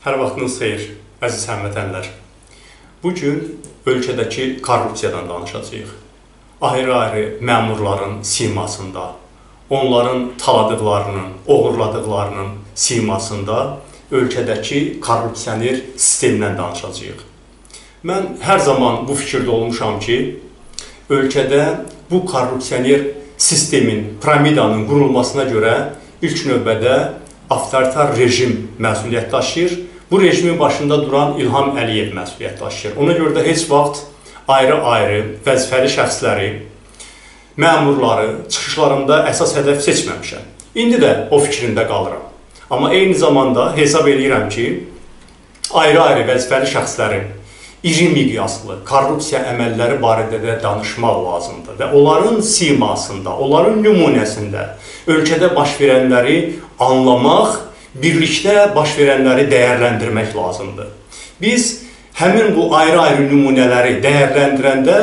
Hər vaxtınız xeyir, əziz həmvətənlər. Bu gün ölkədəki korrupsiyadan danışacağıq. Ayrı-ayrı məmurların simasında, onların taladıqlarının, oğurladıqlarının simasında ölkədəki korrupsioner sistemdən danışacağıq. Mən hər zaman bu fikirdə olmuşam ki, ölkədə bu korrupsioner sistemin, piramidanın qurulmasına görə ilk növbədə avtoritar rejim məsuliyyət daşıyır. Bu rejimin başında duran İlham Əliyev məsuliyyət daşıyır. Ona görə də heç vaxt ayrı-ayrı vəzifəli şəxsləri, məmurları çıxışlarımda əsas hədəf seçməmişəm. İndi də o fikrimdə qalıram. Amma eyni zamanda hesab eləyirəm ki, ayrı-ayrı vəzifəli şəxslərin iri miqyaslı korrupsiya əməlləri barədə də danışmaq lazımdır və onların simasında, onların nümunəsində ölkədə baş verənləri anlamaq, birlikdə baş verənləri dəyərləndirmək lazımdır. Biz həmin bu ayrı-ayrı nümunələri dəyərləndirəndə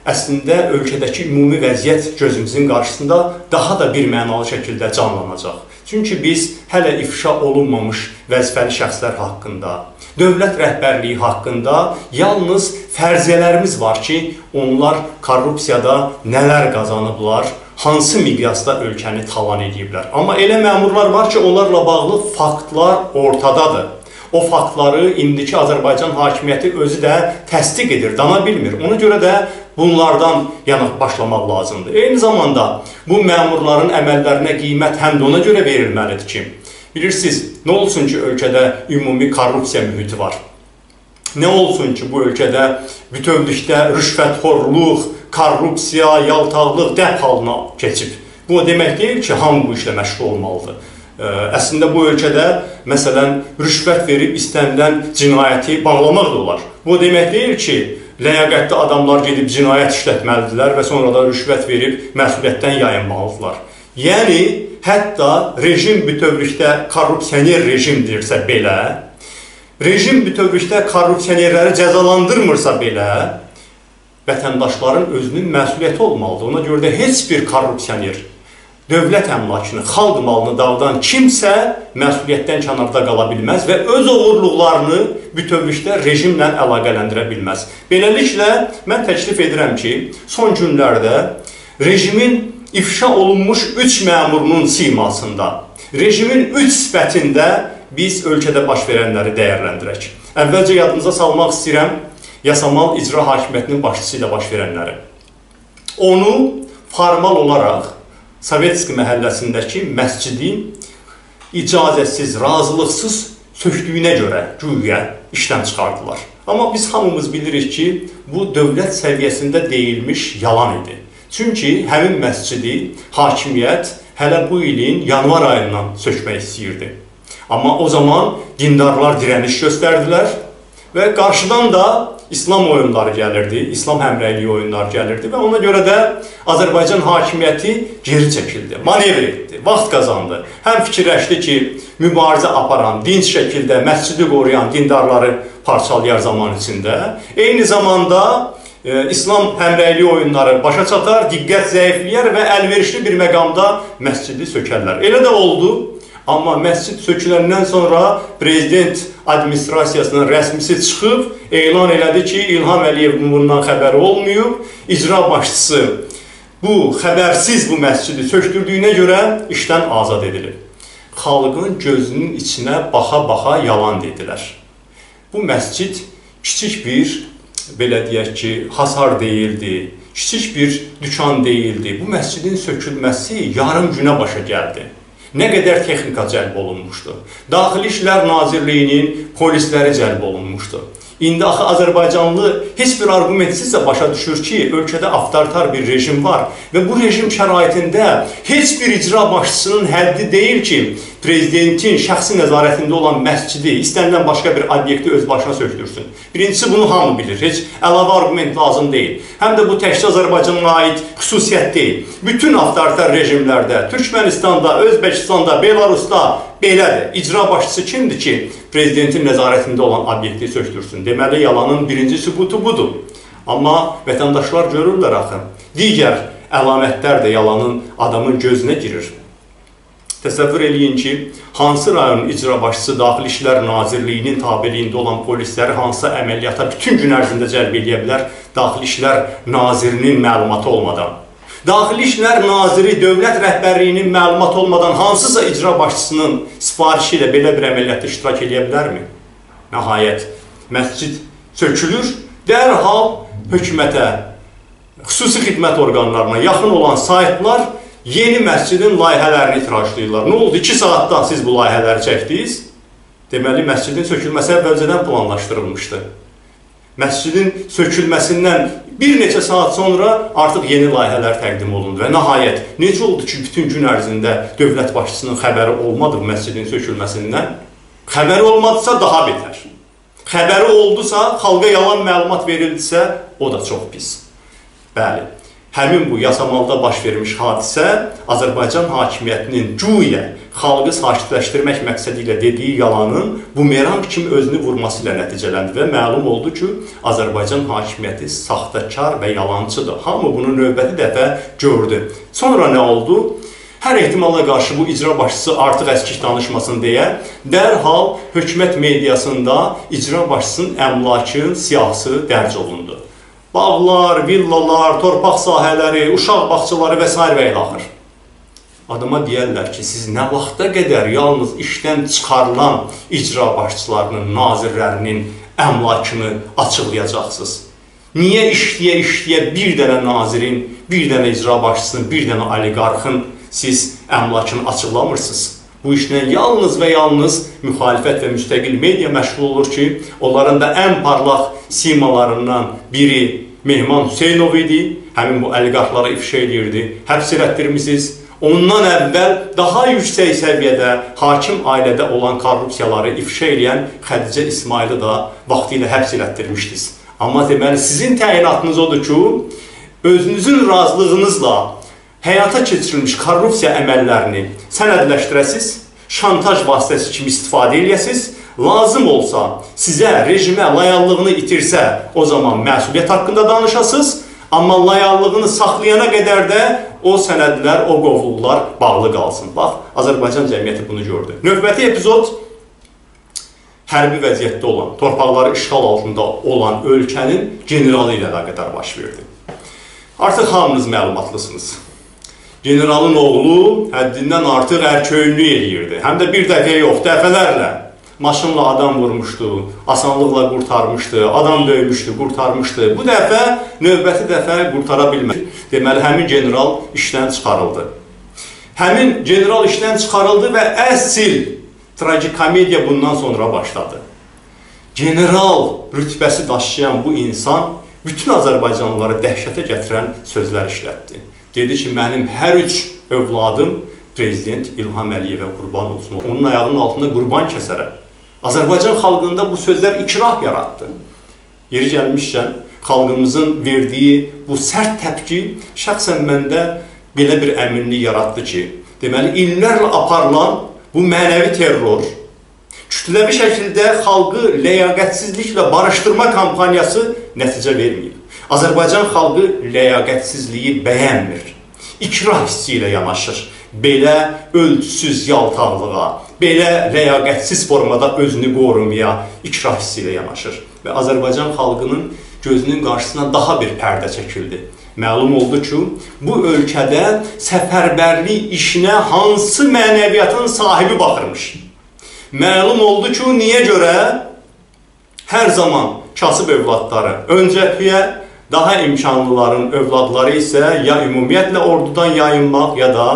əslində ölkədəki ümumi vəziyyət gözümüzün qarşısında daha da bir mənalı şəkildə canlanacaq. Çünki biz hələ ifşa olunmamış vəzifəli şəxslər haqqında, dövlət rəhbərliyi haqqında yalnız fərziyyələrimiz var ki, onlar korrupsiyada nələr qazanıblar, hansı miqyasda ölkəni talan ediblər. Amma elə məmurlar var ki, onlarla bağlı faktlar ortadadır. O faktları indiki Azərbaycan hakimiyyəti özü də təsdiq edir, dana bilmir. Ona görə də bunlardan yana başlamaq lazımdır. Eyni zamanda bu məmurların əməllərinə qiymət həm də ona görə verilməlidir ki, bilirsiniz, nə olsun ki, ölkədə ümumi korrupsiya mühiti var? Nə olsun ki, bu ölkədə bütövlükdə rüşvətxorluq, korrupsiya, yaltaqlıq dəb halına keçib? Bu o demək deyil ki, hamı bu işlə məşğul olmalıdır. Əslində bu ölkədə, məsələn, rüşvət verib istənilən cinayəti bağlamaq da olar. Bu o demək deyil ki, ləyaqətli adamlar gedib cinayət işlətməlidirlər və sonra da rüşvət verib məsuliyyətdən yayınmalıdırlar. Yəni, hətta rejim bütövlükdə korrupsioner rejimdirsə belə, rejim bütövlükdə korrupsionerləri cəzalandırmırsa belə, vətəndaşların özünün məsuliyyəti olmalıdır. Ona görə də heç bir korrupsioner, dövlət əmlakını, xalq malını dağıdan kimsə məsuliyyətdən kənarda qala bilməz və öz oğurluqlarını bütövlükdə rejimlə əlaqələndirə bilməz. Beləliklə, mən təklif edirəm ki, son günlərdə rejimin ifşa olunmuş 3 məmurunun simasında, rejimin 3 sifətində biz ölkədə baş verənləri dəyərləndirək. Əvvəlcə yadınıza salmaq istəyirəm Yasamal İcra Hakimiyyətinin başçısı ilə baş verənləri. Onu formal olaraq Sovetski məhəlləsindəki məscidi icazəsiz, razılıqsız sökdüyünə görə güya işdən çıxardılar. Amma biz hamımız bilirik ki, bu dövlət səviyyəsində deyilmiş yalan idi. Çünki həmin məscidi hakimiyyət hələ bu ilin yanvar ayından sökmək istəyirdi. Amma o zaman dindarlar dirəniş göstərdilər və qarşıdan da İslam oyunları gəlirdi, İslam həmrəyliyi oyunları gəlirdi və ona görə də Azərbaycan hakimiyyəti geri çəkildi, manevr etdi, vaxt qazandı. Həm fikirləşdi ki, mübarizə aparan, dinc şəkildə məscidi qoruyan dindarları parçalayar zaman içində. Eyni zamanda İslam həmrəyliyi oyunları başa çatar, diqqət zəifləyər və əlverişli bir məqamda məscidi sökərlər. Elə də oldu. Amma məscid söküləndən sonra prezident administrasiyasının rəsmisi çıxıb, elan elədi ki, İlham Əliyevin bundan xəbəri olmayıb, icra başçısı bu xəbərsiz bu məscidi sökdürdüyünə görə işdən azad edilib. Xalqın gözünün içinə baxa-baxa yalan dedilər. Bu məscid kiçik bir, belə deyək ki, hasar deyildi, kiçik bir dükan deyildi. Bu məscidin sökülməsi yarım günə başa gəldi. Nə qədər texnika cəlb olunmuşdu. Daxili İşlər Nazirliyinin polisləri cəlb olunmuşdu. İndi axı Azərbaycanlı heç bir arqumentsiz də başa düşür ki, ölkədə avtoritar bir rejim var və bu rejim şəraitində heç bir icra başçısının həddi deyil ki, prezidentin şəxsi nəzarətində olan məscidi, istənilən başqa bir obyekti öz başına sökdürsün. Birincisi, bunu hamı bilir, heç əlavə arqument lazım deyil. Həm də bu təkcə Azərbaycana aid xüsusiyyət deyil. Bütün avtoritar rejimlərdə, Türkmenistanda, Özbəkistanda, Belarusda belədir. İcra başçısı kimdir ki, prezidentin nəzarətində olan obyekti sökdürsün? Deməli, yalanın birinci sübutu budur. Amma vətəndaşlar görürlər axı. Digər əlamətlər də yalanın adamın gözünə girir. Təsəvvür eləyin ki, hansı rayonun icra başçısı Daxili İşlər Nazirliyinin tabeliyində olan polisləri hansısa əməliyyata bütün gün ərzində cəlb eləyə bilər Daxili İşlər Nazirinin məlumatı olmadan. Daxili İşlər Naziri dövlət rəhbərliyinin məlumatı olmadan hansısa icra başçısının sifarişi ilə belə bir əməliyyatda iştirak eləyə bilərmi? Nəhayət, məscid sökülür, dərhal hökumətə, xüsusi xidmət orqanlarına yaxın olan saytlar yeni məscidin layihələrini tirajlayırlar. Nə oldu? 2 saatda siz bu layihələri çəkdiniz. Deməli, məscidin sökülməsi əvvəlcədən planlaşdırılmışdı. Məscidin sökülməsindən bir neçə saat sonra artıq yeni layihələr təqdim olundu. Və nəhayət, necə oldu ki, bütün gün ərzində dövlət başçısının xəbəri olmadı bu məscidin sökülməsindən? Xəbəri olmadısa daha betər. Xəbəri oldusa, xalqa yalan məlumat verildisə, o da çox pis. Bəli. Həmin bu Yasamalda baş vermiş hadisə Azərbaycan hakimiyyətinin güya xalqı sakitləşdirmək məqsədi ilə dediyi yalanın bumerang kimi özünü vurması ilə nəticələndi və məlum oldu ki, Azərbaycan hakimiyyəti saxtakar və yalancıdır. Hamı bunu növbəti dəfə gördü. Sonra nə oldu? Hər ehtimala qarşı bu icra başçısı artıq əskik danışmasın deyə dərhal hökumət mediasında icra başçısının əmlakın siyahısı dərc olundu. Bağlar, villalar, torpaq sahələri, uşaq bağçaları və s. və ilaxır. Adama deyərlər ki, siz nə vaxta qədər yalnız işdən çıxarılan icra başçılarının, nazirlərinin əmlakını açıqlayacaqsınız? Niyə işləyə-işləyə bir dənə nazirin, bir dənə icra başçısının, bir dənə oliqarxın siz əmlakını açıqlamırsınız? Bu işlə yalnız və yalnız müxalifət və müstəqil media məşğul olur ki, onların da ən parlaq simalarından biri Mehman Hüseynov idi. Həmin bu oliqarxları ifşa edirdi, həbs elətdirmişsiniz. Ondan əvvəl daha yüksək səviyyədə hakim ailədə olan korrupsiyaları ifşa eləyən Xədicə İsmayılı da vaxtilə həbs elətdirmişdiniz. Amma deməli sizin təyinatınız odur ki, özünüzün razılığınızla həyata keçirilmiş korrupsiya əməllərini sənədləşdirəsiniz, şantaj vasitəsi kimi istifadə eləyəsiniz, lazım olsa sizə rejimə layallığını itirsə, o zaman məsuliyyət haqqında danışasınız, amma layallığını saxlayana qədər də o sənədlər, o qovluqlar bağlı qalsın. Bax, Azərbaycan cəmiyyəti bunu gördü. Növbəti epizod hərbi vəziyyətdə olan, torpaqları işğal altında olan ölkənin generalı ilə əlaqədar baş verdi. Artıq hamınız məlumatlısınız. Generalın oğlu həddindən artıq ərköyünlük eləyirdi. Həm də bir dəfə yox, dəfələrlə. Maşınla adam vurmuşdu, asanlıqla qurtarmışdı, adam döymüşdü, qurtarmışdı. Bu dəfə, növbəti dəfə qurtara bilmədi. Deməli, həmin general işdən çıxarıldı. Həmin general işdən çıxarıldı və əsl tragikomediya bundan sonra başladı. General rütbəsi daşıyan bu insan bütün Azərbaycanlıları dəhşətə gətirən sözlər işlətdi. Dedi ki, mənim hər üç övladım Prezident İlham Əliyevə qurban olsun. Onun ayağının altında qurban kəsərəm. Azərbaycan xalqında bu sözlər ikrah yaratdı. Yeri gəlmişkən, xalqımızın verdiyi bu sərt təpki şəxsən məndə belə bir əminlik yaratdı ki, deməli, illərlə aparılan bu mənəvi terror, kütləvi şəkildə xalqı ləyaqətsizliklə barışdırma kampaniyası nəticə verməyib. Azərbaycan xalqı ləyaqətsizliyi bəyənmir, ikrah hissi ilə yanaşır. Belə ölçüsüz yaltaqlığa, belə ləyaqətsiz formada özünü qorumaya ikrah hissi ilə yanaşır. Və Azərbaycan xalqının gözünün qarşısına daha bir pərdə çəkildi. Məlum oldu ki, bu ölkədə səfərbərlik işinə hansı mənəviyyatın sahibi baxırmış. Məlum oldu ki, niyə görə hər zaman kasıb övladları ön cəbhəyə, daha imkanlıların övladları isə ya ümumiyyətlə ordudan yayınmaq, ya da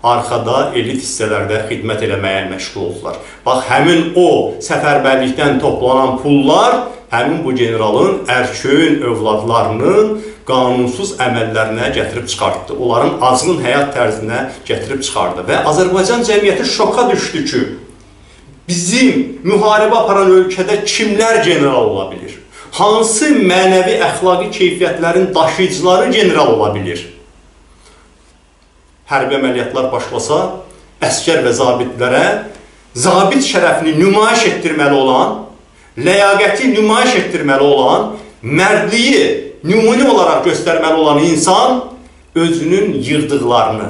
arxada elit hissələrdə xidmət eləməyə məşğul oldular. Bax, həmin o səfərbərlikdən toplanan pullar həmin bu generalın, ərköyün övladlarının qanunsuz əməllərinə gətirib çıxartdı. Onların azğın həyat tərzinə gətirib çıxardı. Və Azərbaycan cəmiyyəti şoka düşdü ki, bizim müharibə aparan ölkədə kimlər general ola bilir? Hansı mənəvi əxlaqi keyfiyyətlərin daşıyıcıları general ola bilir? Hərbi əməliyyatlar başlasa, əskər və zabitlərə zabit şərəfini nümayiş etdirməli olan, ləyaqəti nümayiş etdirməli olan, mərdliyi nümunə olaraq göstərməli olan insan özünün yığdıqlarını,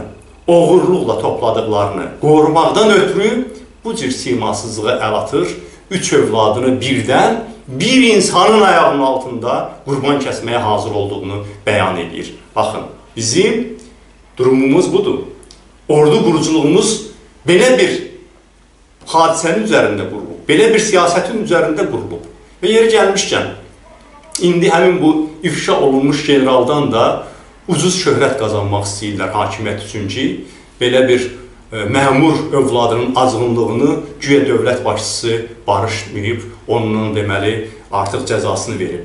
oğurluqla topladıqlarını qorumaqdan ötürü bu cür simasızlığa əl atır, 3 övladını birdən bir insanın ayağının altında qurban kəsməyə hazır olduğunu bəyan edir. Baxın, bizim durumumuz budur. Ordu quruculuğumuz belə bir hadisənin üzərində qurulub, belə bir siyasətin üzərində qurulub. Və yeri gəlmişkən, indi həmin bu ifşa olunmuş generaldan da ucuz şöhrət qazanmaq istəyirlər hakimiyyət üçün ki, belə bir məmur övladının azğınlığını güya dövlət başçısı barışmayıb, onun deməli artıq cəzasını verib.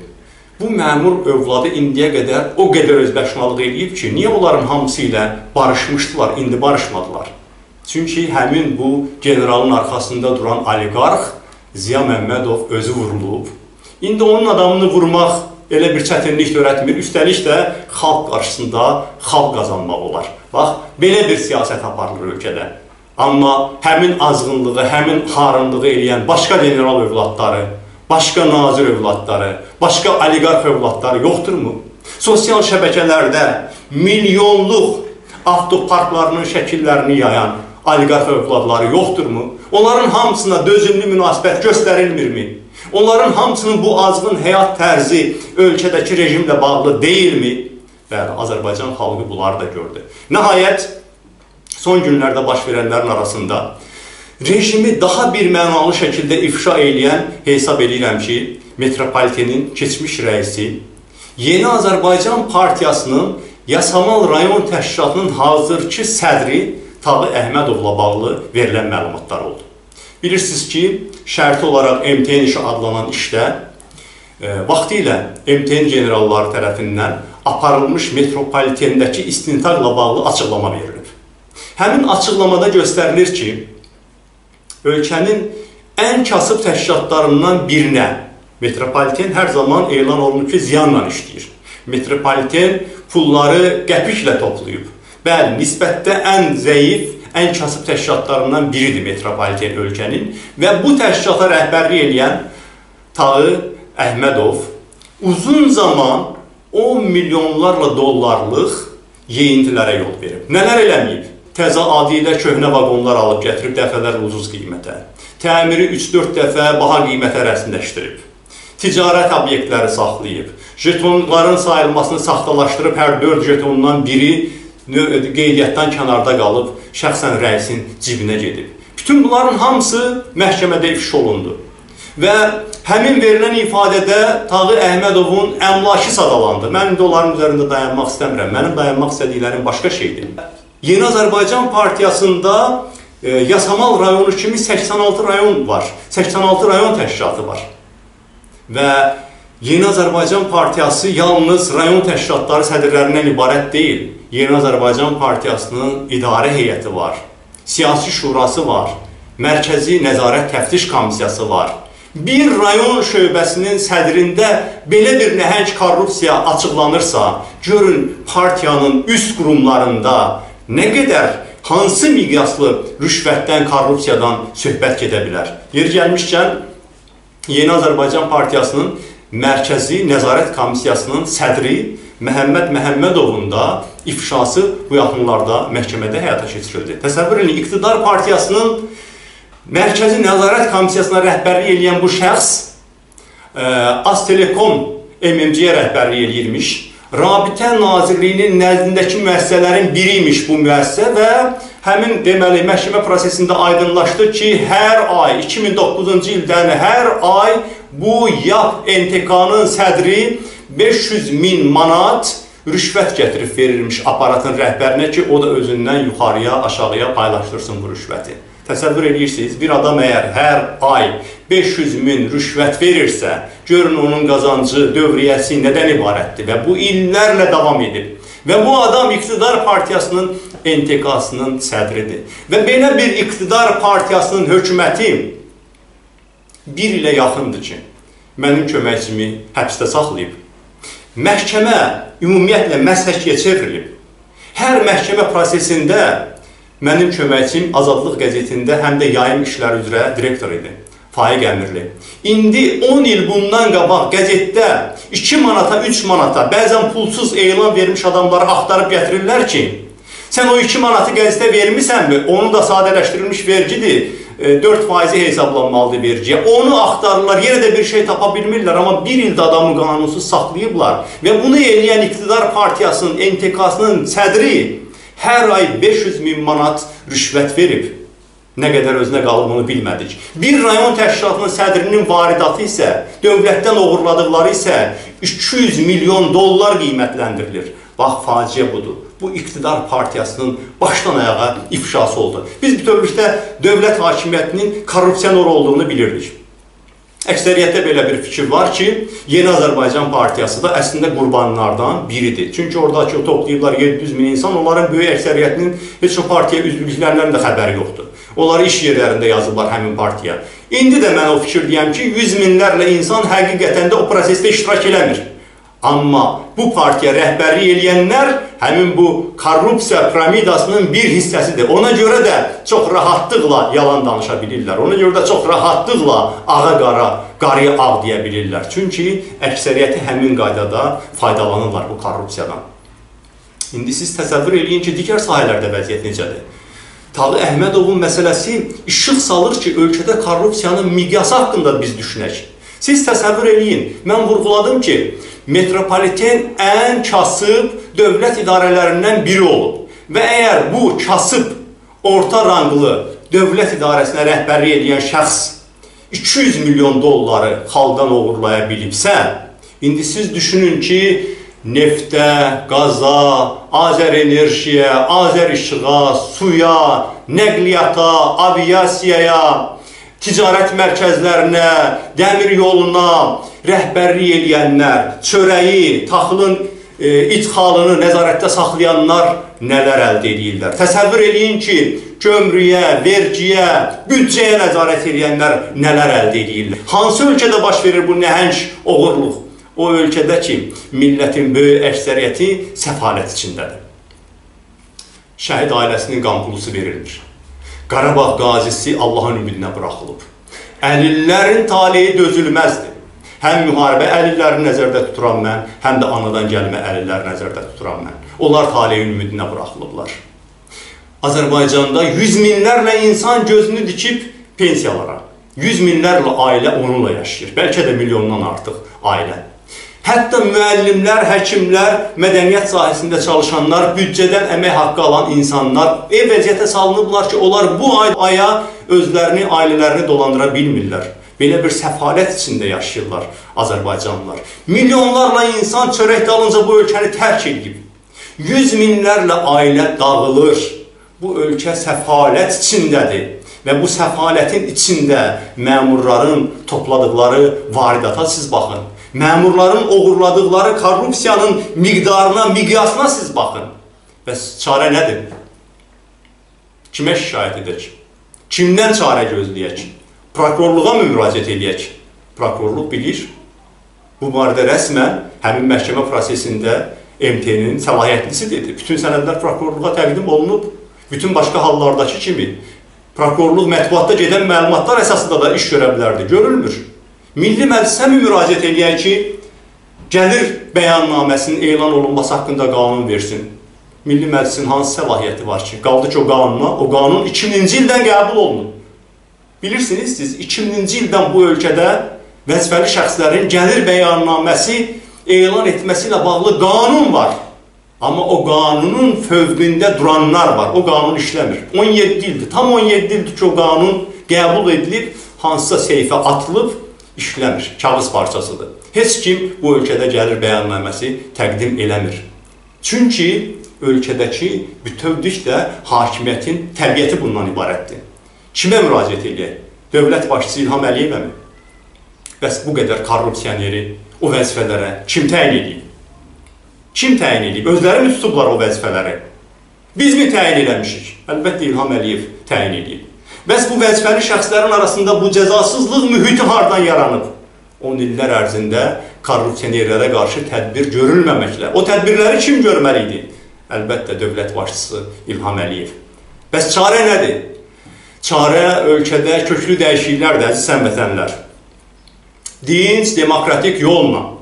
Bu məmur övladı indiyə qədər o qədər özbaşınalıq eləyib ki, niyə onların hamısı ilə barışmışdılar, indi barışmadılar? Çünki həmin bu generalın arxasında duran oliqarx Ziya Məmmədov özü vurulub. İndi onun adamını vurmaq elə bir çətinlik törətmir, üstəlik də xalq qarşısında xalq qazanmaq olar. Bax, belə bir siyasət aparılır ölkədə. Amma həmin azğınlığı, həmin harınlığı eləyən başqa general övladları, başqa nazir övladları, başqa oliqarx övladları yoxdurmu? Sosial şəbəkələrdə milyonluq avtoparklarının şəkillərini yayan oliqarx övladları yoxdurmu? Onların hamısına dözümlü münasibət göstərilmirmi? Onların hamısının bu azğın həyat tərzi ölkədəki rejimlə bağlı deyilmi? Bəli, Azərbaycan xalqı bunları da gördü. Nəhayət, son günlərdə baş verənlərin arasında rejimi daha bir mənalı şəkildə ifşa eləyən hesab eləyirəm ki, Metropolitenin keçmiş rəisi, Yeni Azərbaycan Partiyasının Yasamal rayon təşkilatının hazırki sədri Tağı Əhmədovla bağlı verilən məlumatlar oldu. Bilirsiniz ki, şərti olaraq MTN işi adlanan işdə vaxtilə MTN generalları tərəfindən aparılmış metropolitendəki istintaqla bağlı açıqlama verilib. Həmin açıqlamada göstərilir ki, ölkənin ən kasıb təşkilatlarından birinə metropoliten hər zaman elan olunub ki, ziyanla işləyir. Metropoliten pulları qəpiklə toplayıb. Bəli, nisbətdə ən zəif, ən kasıb təşkilatlarından biridir metropoliten ölkənin və bu təşkilata rəhbərlik eləyən Tağı Əhmədov uzun zaman 10 milyonlarla dollarlıq yeyintilərə yol verib. Nələr eləməyib? Təzə adi ilə köhnə vaqonlar alıb gətirib dəfələrlə ucuz qiymətə. Təmiri 3-4 dəfə baha qiymətə rəsmiləşdirib. Ticarət obyektləri saxlayıb. Jetonların sayılmasını saxtalaşdırıb hər 4 jetondan biri qeydiyyatdan kənarda qalıb, şəxsən rəisin cibinə gedib. Bütün bunların hamısı məhkəmədə ifşa olundu. Və həmin verilən ifadədə Tağı Əhmədovun əmlakı sadalandı. Mən indi onların üzərində dayanmaq istəmirəm. Mənim dayanmaq istədiklərim başqa şeydir. Yeni Azərbaycan Partiyasında Yasamal rayonu kimi 86 rayon var. 86 rayon təşkilatı var. Və Yeni Azərbaycan Partiyası yalnız rayon təşkilatları sədrlərindən ibarət deyil. Yeni Azərbaycan Partiyasının idarə heyəti var, siyasi şurası var, Mərkəzi Nəzarət Təftiş Komissiyası var. Bir rayon şöbəsinin sədrində belə bir nəhəng korrupsiya açıqlanırsa, görün partiyanın üst qurumlarında nə qədər, hansı miqyaslı rüşvətdən, korrupsiyadan söhbət gedə bilər. Yeri gəlmişkən, Yeni Azərbaycan Partiyasının Mərkəzi Nəzarət Komissiyasının sədri Məhəmməd Məhəmmədovun da ifşası bu yaxınlarda məhkəmədə həyata keçirildi. Təsəvvür edin, İqtidar Partiyasının Mərkəzi Nəzarət Komissiyasına rəhbərlik eləyən bu şəxs Aztelekom MMC-yə rəhbərlik eləyirmiş. Rabitə Nazirliyinin nəzdindəki müəssisələrin biri imiş bu müəssisə və həmin deməli məhkəmə prosesində aydınlaşdı ki, hər ay 2009-cu ildən hər ay bu YAP NTK-nın sədri 500 min manat rüşvət gətirib verirmiş aparatın rəhbərinə ki, o da özündən yuxarıya, aşağıya paylaşdırsın bu rüşvəti. Təsəvvür edirsiniz, bir adam əgər hər ay 500 min rüşvət verirsə, görün onun qazancı, dövriyyəsi nədən ibarətdir və bu illərlə davam edib. Və bu adam İqtidar Partiyasının NTK-sının sədridir. Və belə bir İqtidar Partiyasının hökuməti bir ilə yaxındır ki, mənim köməkçimi həbsdə saxlayıb. Məhkəmə ümumiyyətlə məsləkiyə çevrilib. Hər məhkəmə prosesində mənim köməkçim Azadlıq qəzetində həm də yayım işləri üzrə direktor idi, Faiq Əmirli. İndi 10 il bundan qabaq qəzetdə 2 manata, 3 manata, bəzən pulsuz elan vermiş adamları axtarıb gətirirlər ki, Sən o 2 manatı qəzetə vermisənmi? Onu da sadələşdirilmiş vergidir. 4% hesablanmalıdır vergiyə. Onu axtarırlar, yenə də bir şey tapa bilmirlər, amma bir ildə adamı qanunsuz saxlayıblar. Və bunu eləyən iqtidar partiyasının, NTK-sının sədri hər ay 500 min manat rüşvət verib. Nə qədər özünə qalıb onu bilmədik. Bir rayon təşkilatının sədrinin varidatı isə, dövlətdən oğurladıqları isə 200 milyon dollar qiymətləndirilir. Bax, faciə budur. Bu iqtidar partiyasının başdan ayağa ifşası oldu. Biz bütövlükdə dövlət hakimiyyətinin korrupsioner olduğunu bilirdik. Əksəriyyətdə belə bir fikir var ki, Yeni Azərbaycan Partiyası da əslində qurbanlardan biridir. Çünki oradakı o toplayıblar 700 min insan, onların böyük əksəriyyətinin heç o partiya üzvlüklərindən də xəbəri yoxdur. Onları iş yerlərində yazıblar həmin partiya. İndi də mən o fikirdəyəm ki, 100 minlərlə insan həqiqətən də o prosesdə iştirak eləmir. Amma bu partiya rəhbərlik eləyənlər həmin bu korrupsiya piramidasının bir hissəsidir. Ona görə də çox rahatlıqla yalan danışa bilirlər. Ona görə də çox rahatlıqla ağa qara, qarıya ağ deyə bilirlər. Çünki əksəriyyəti həmin qaydada faydalanırlar bu korrupsiyadan. İndi siz təsəvvür eləyin ki, digər sahələrdə vəziyyət necədir? Tağı Əhmədovun məsələsi işıq salır ki, ölkədə korrupsiyanın miqyası haqqında biz düşünək. Siz təsəvvür eləyin, mən vurğuladım ki, metropoliten ən kasıb dövlət idarələrindən biri olub. Və əgər bu kasıb orta ranglı dövlət idarəsinə rəhbərlik edən şəxs 200 milyon dolları xalqdan oğurlaya bilibsə, indi siz düşünün ki, neftə, qaza, Azərenerjiyə, Azərişığa, suya, nəqliyyata, aviasiyaya, ticarət mərkəzlərinə, dəmir yoluna rəhbərlik eləyənlər, çörəyi, taxılın idxalını nəzarətdə saxlayanlar nələr əldə edirlər? Təsəvvür eləyin ki, gömrüyə, vergiyə, büdcəyə nəzarət eləyənlər nələr əldə edirlər? Hansı ölkədə baş verir bu nəhəng oğurluq? O ölkədə ki, millətin böyük əksəriyyəti səfalət içindədir. Şəhid ailəsinin qan pulusu verilmir. Qarabağ qazisi Allahın ümidinə buraxılıb. Əlillərin taleyi dözülməzdir. Həm müharibə əlillərini nəzərdə tuturam mən, həm də anadan gəlmə əlilləri nəzərdə tuturam mən. Onlar taleyin ümidinə buraxılıblar. Azərbaycanda yüz minlərlə insan gözünü dikib pensiyalara. Yüz minlərlə ailə onunla yaşayır. Bəlkə də milyondan artıq ailə. Hətta müəllimlər, həkimlər, mədəniyyət sahəsində çalışanlar, büdcədən əmək haqqı alan insanlar ev vəziyyətə salınıblar ki, onlar bu aya özlərini, ailələrini dolandıra bilmirlər. Belə bir səfalət içində yaşayırlar Azərbaycanlılar. Milyonlarla insan çörək dalınca bu ölkəni tərk edib. Yüz minlərlə ailə dağılır. Bu ölkə səfalət içindədir. Və bu səfalətin içində məmurların topladıqları varidata siz baxın. Məmurların oğurladıqları korrupsiyanın miqdarına, miqyasına siz baxın. Bəs çarə nədir? Kimə şikayət edək? Kimdən çarə gözləyək? Prokurorluğa mı müraciət eləyək? Prokurorluq bilir. Bu barədə rəsmən həmin məhkəmə prosesində MT-nin səlahiyyətlisi dedi. Bütün sənədlər prokurorluğa təqdim olunub. Bütün başqa hallardakı kimi prokurorluq mətbuatda gedən məlumatlar əsasında da iş görə bilərdi. Görülmür. Milli Məclisə mi müraciət eləyək ki, gəlir bəyannaməsinin elan olunması haqqında qanun versin? Milli Məclisin hansı səlahiyyəti var ki? Qaldı ki o qanuna, o qanun 2000-ci ildən qəbul olunub. Bilirsiniz siz, 2000-ci ildən bu ölkədə vəzifəli şəxslərin gəlir bəyannaməsi elan etməsi ilə bağlı qanun var. Amma o qanunun fövqündə duranlar var. O qanun işləmir. 17 ildir, tam 17 ildir ki o qanun qəbul edilib, hansısa seyfə atılıb, işləmir, kağız parçasıdır. Heç kim bu ölkədə gəlir bəyannaməsi təqdim eləmir. Çünki ölkədəki bütövlükdə hakimiyyətin təbiəti bundan ibarətdir. Kimə müraciət eləyək? Dövlət başçısı İlham Əliyevə mi? Bəs bu qədər korrupsioneri o vəzifələrə kim təyin eləyib? Kim təyin eləyib? Özləri mi tutublar o vəzifələri? Biz mi təyin eləmişik? Əlbəttə İlham Əliyev təyin eləyib. Bəs bu vəzifəli şəxslərin arasında bu cəzasızlıq mühiti hardan yaranıb? 10 illər ərzində korrupsionerlərə qarşı tədbir görülməməklə. O tədbirləri kim görməli idi? Əlbəttə dövlət başçısı İlham Əliyev. Bəs çarə nədir? Çarə ölkədə köklü dəyişikliklərdir, əziz həmvətənlər. Dinc, demokratik yolla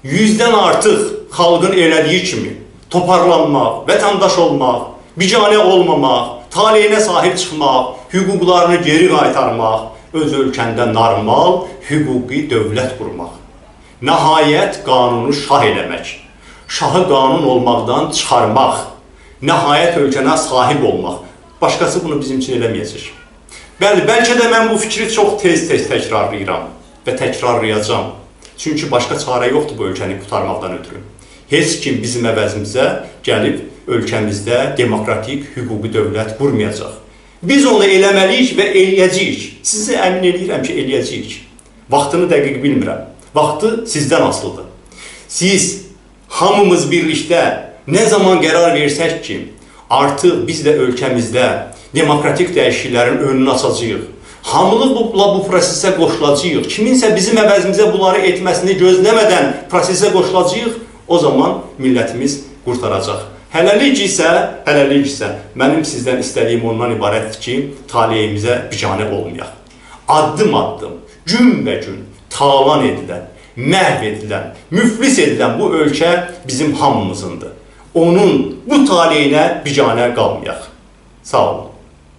100-dən artıq xalqın elədiyi kimi toparlanmaq, vətəndaş olmaq, Biganə olmamaq, taleyinə sahib çıxmaq, hüquqlarını geri qaytarmaq, öz ölkəndə normal hüquqi dövlət qurmaq. Nəhayət qanunu şah eləmək, şahı qanun olmaqdan çıxarmaq, nəhayət ölkənə sahib olmaq. Başqası bunu bizim üçün eləməyəcək. Bəli, bəlkə də mən bu fikri çox tez-tez təkrarlayıram və təkrarlayacağam. Çünki başqa çarə yoxdur bu ölkəni qurtarmaqdan ötürü. Heç kim bizim əvəzimizə gəlib ölkəmizdə demokratik hüquqi dövlət qurmayacaq. Biz onu eləməliyik və eləyəcəyik. Sizi əmin eləyirəm ki, eləyəcəyik. Vaxtını dəqiq bilmirəm. Vaxtı sizdən asılıdır. Siz hamımız birlikdə nə zaman qərar versək ki, artıq biz də ölkəmizdə demokratik dəyişikliklərin önünü açacağıq. Hamılıqla bu prosesə qoşulacağıq. Kiminsə bizim əvəzimizə bunları etməsini gözləmədən prosesə qoşulacağıq, o zaman millətimiz qurtaracaq. Hələlik isə mənim sizdən istədiyim ondan ibarətdir ki, taleyimizə biganə olmayaq. Addım-addım, günbə-gün talan edilən, məhv edilən, müflis edilən bu ölkə bizim hamımızındır. Onun bu taleyinə biganə qalmayaq. Sağ olun.